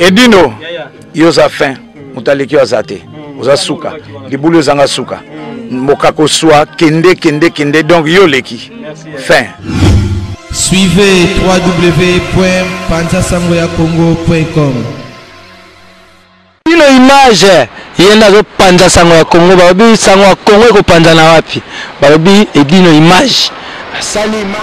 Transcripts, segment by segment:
Edino, yo oza fin, moto aleki yo aza te, oza suka, libulu ezanga suka, mokako swa, kende kende kende, donc yo oleki, fin. Suivez www.panzasangoyakongo.com Bino image ye nde azopanza sango ya Congo, balobi sango ya Congo ekopanzana wapi? Balobi Edino image asali image.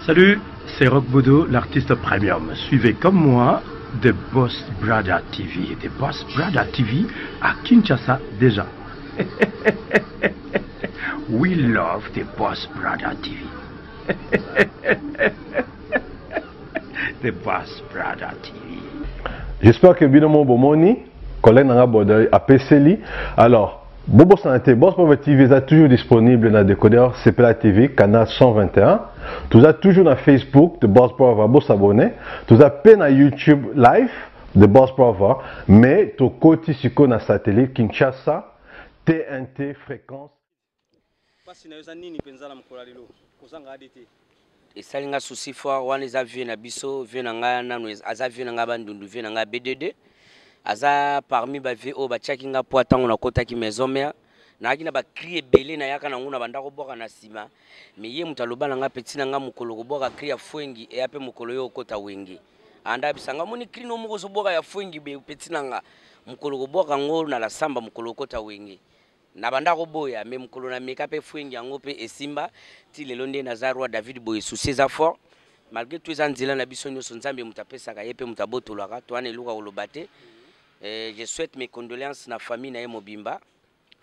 Salut, c'est Rock Bodo, l'artiste premium. Suivez comme moi The Boss Brother TV. The Boss Brother TV à Kinshasa déjà. We love The Boss Brother TV. The Boss Brother TV. J'espère que bino mo bomoni collègue nanga bodo apeseli. Alors bobosana te Boss Brother TV eza toujours disponible na décodeur CPLA TV canal 121. Toza toujours na Facebook The Boss Brother, bo s'abonner. Toza pe na YouTube live The Boss Brother, mais tokoti sikoyo na satellite Kinshasa TNT fréquence. Pasi na yo eza nini penza na mokolo ya lelo? Kozanga ADT. Esali nga souci fort wana eza vieux na biso vieux na nga nanu aza vieux na nga bandundu vieux na nga BDD aza parmi ba vieux oyo batiaki nga poids ntango nakotaki maison mère nayaki na ba cri ebele nayaka nango na banda kobwaka na nsima me ye moto aloba na nga peti na nga mokolo kobwaka cri ya fwengi eya mpe mokolo yo okota wenge anda abisa nga omoni cri no moko ozobwaka ya fwengi peti na nga mokolo kobwaka yango na lasamba mokolo okota wenge Na banda ko boya mais mukolo na meka pe fuengi yango pe esimba ti lelo nde naza roi David boye souci eza fort malgre tout eza nzela na biso nioso nzambe mutu apesaka ye pe mutu abotolaka toa na eloko ya koloba te eh, je souhaite mes condoleances na famille na ye mobimba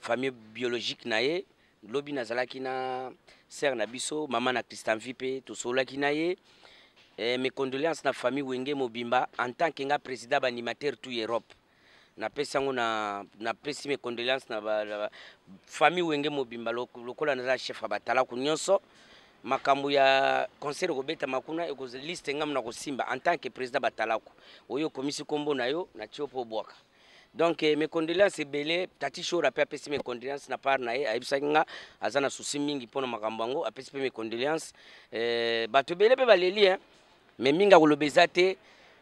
famille biologique na ye lobi nazalaki na sœur na biso mama na Christian vie pe tosololaki na ye eh, mes condoleances na famille Wenge mobimba en tant que nga président ba animateur tout Europe napesi yango na napesi mes condoléances na ba, na ba famille wenge mobimba lokola naza chef ya batalaku nyonso makambo ya concert ekobetama kuna liste ngai na kosimba en tant que président batalaku oyo okomisi nkombo na yo na tio mpo obwaka donc eh, mes condoléances ebele tati shora mpe apesi mes condoléances na part na ye ayebisaki nga aza na souci mingi mpo na makambo yango apesi mpe mes condoléances eh, bato ebele mpe baleli hein. Mais mingi akoloba eza te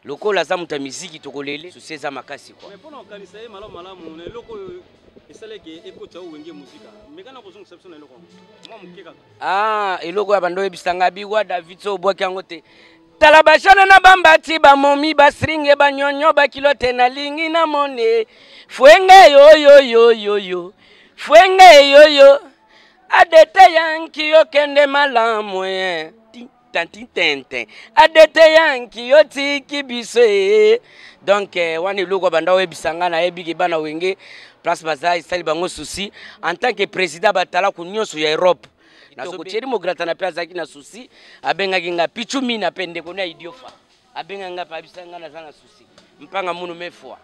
lokola aza moto ya miziki tokolele susi eza makasi kwa. Mais pona kokanisa ye malamu malamu na eloko oyo esalaki ekotisa yo wenge muzika meka na kozongisa biso na eloko yango mwa moke kaka. Ah, eloko ya bando oyebisa ngai biwa David so obwaki yango te tala bashana na bambati bamomi basringe banyonyo bakilote nalingi namone fuenge yoyoyoyoyo fuenge yoyo adete yanki okende malamu eh. Tanti tenten adete yanki otiki biso ee donc eh, wana eloko banda oyebisa ngai nayebi ke bana wenge place baza esali bango souci en tant que président batalaku nyonso ya europe nazotieri mogratana mpe azalaki na souci abengaki ngai pichu mina mpe ndeko na idiofa abengaki ngai mpe ayebisa ngai naza na souci mpanga munu mefua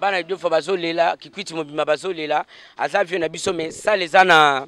bana idiofa bazolela kikwiti mobimba bazolela aza vieux na biso mais sale eza na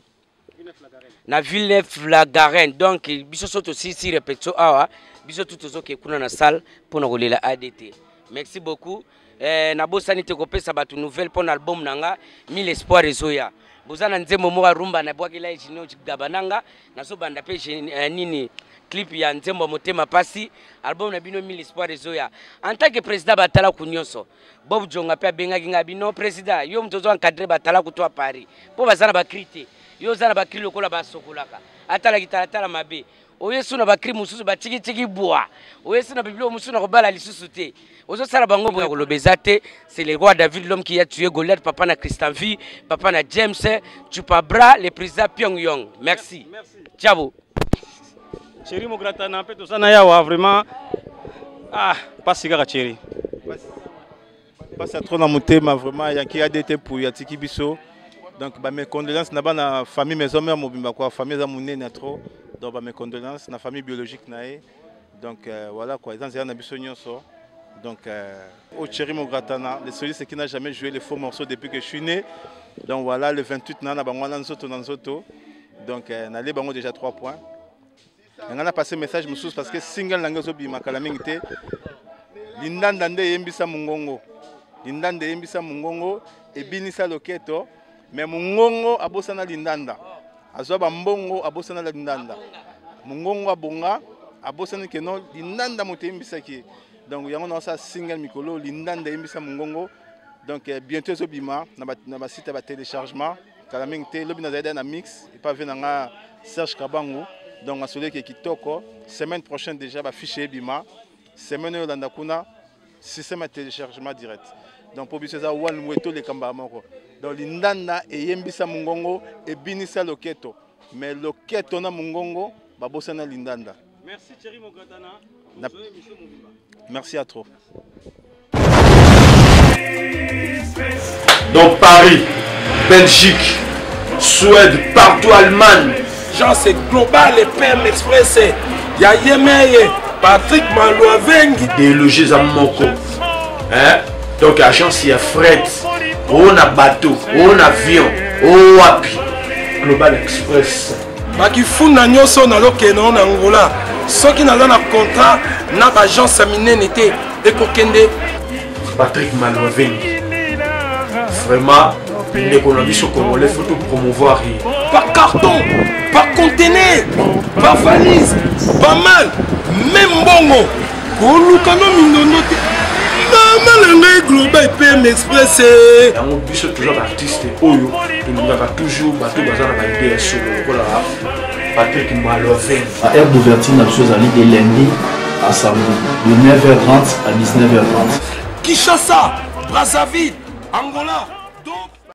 na Villeneuve la Garenne donc biso so tosilisi repetition awa biso tu tozoke kuna na salle mpo na kolela ADT merci beaucoup eh, nabosani te kopesa bato nouvelle mpo na album na nga mille espoir ezoya boza na nzembo moko ya rumba nabwakela ye junior gaba na nga nazobanda mpe eh, nini clip ya nzembo ya motema pasi album na bino mille espoir ezoya en tant que président batalaku nyonso Bob Djonga pe abengaki ngai bino président yo moto ozo encadrer batalaku to à Paris mpo baza na ba cri te yo oza na ba cri lokola basokolaka atala kitalatala mabe oye su na ba cri mosusu batikitiki bwa oye su na bibiloko mosusu na kobala lisusu te ozosala bango boye koloba eza te c'est le roi David l'homme qui a tué Goliath papa na Christian V papa na James Chupabra le président Pyongyang merci, merci. ciao Thierry Mogratana mpe toza na yawa vraiment ah pasi kaka Thierry pasi ya trop na motema vraiment yanki adt puyi atiki biso donc ba mes condoléances na bana famille maison mère mobimba quoi famille eza monene ya trop donc ba mes condoléances na famille biologique na ye donc euh, voilà quoi eza nzela na biso nyonso donc euh, au Thierry Mogratana le soliste qui n'a jamais joué les faux morceaux depuis que je suis né donc voilà le 28 na na bango wana nzoto na nzoto donc euh, nale bango déjà 3 points nga na passe message mosusu parce que single na ngai ezobima kala mingi te lindanda nde eyembisa mongongo lindanda eyembisa mongongo ebinisa loketo mais mongongo abosana lindanda azwa bambongo abosana lindanda mongongo abonga abosani keno lindanda moto eyembisaki ye. Donc yango naosala single mikolo lindanda eyembisa mongongo. Donc euh, bientôt ezobima na basite ya batéléchargement kala mingi te. Lobi nazali da na mix epa ve na nga Serge Kabangu. Donc asoleki kitoko. Semaine prochaine déjà bafiche ebima. Semaine oyo olanda kuna système ya téléchargement direct. Donc mpo biso eza one way, toleka mbala moko. Donc lindanda eyembisa mongongo, ebinisa loketo, mais loketo na mongongo babosana lindanda. Merci Thierry Mogatana. Na... Merci à trop. Donc Paris, Belgique, Suède, partout, Allemagne. Jean, c'est global et PM Express. Ya Yemeye, Patrick Malouavengi. Déloger za moko. Hein? Donc agence ya fret, on a bateau, on avion, o wapi. Global Express. Bakifunda nyonso nazokende na Angola, soki naza na contrat na baagence ya minene te, ekokende. Patrick Malouavengi, vraiment ndeko na biso congolais, faut to promouvoir ye. Par carton, par conteneur, par valise, pas mal, même mbongo koluka no mindondo te. Mama na ngai, Global PM Express. Yango biso toza baartiste oyo tolingaka toujours bato baza na baide ya solo lokola Patrick Maloven. Heure d'ouverture na biso ezali de lundi à samedi de 9h30 à 19h30. Kinshasa, Brazzaville, Angola.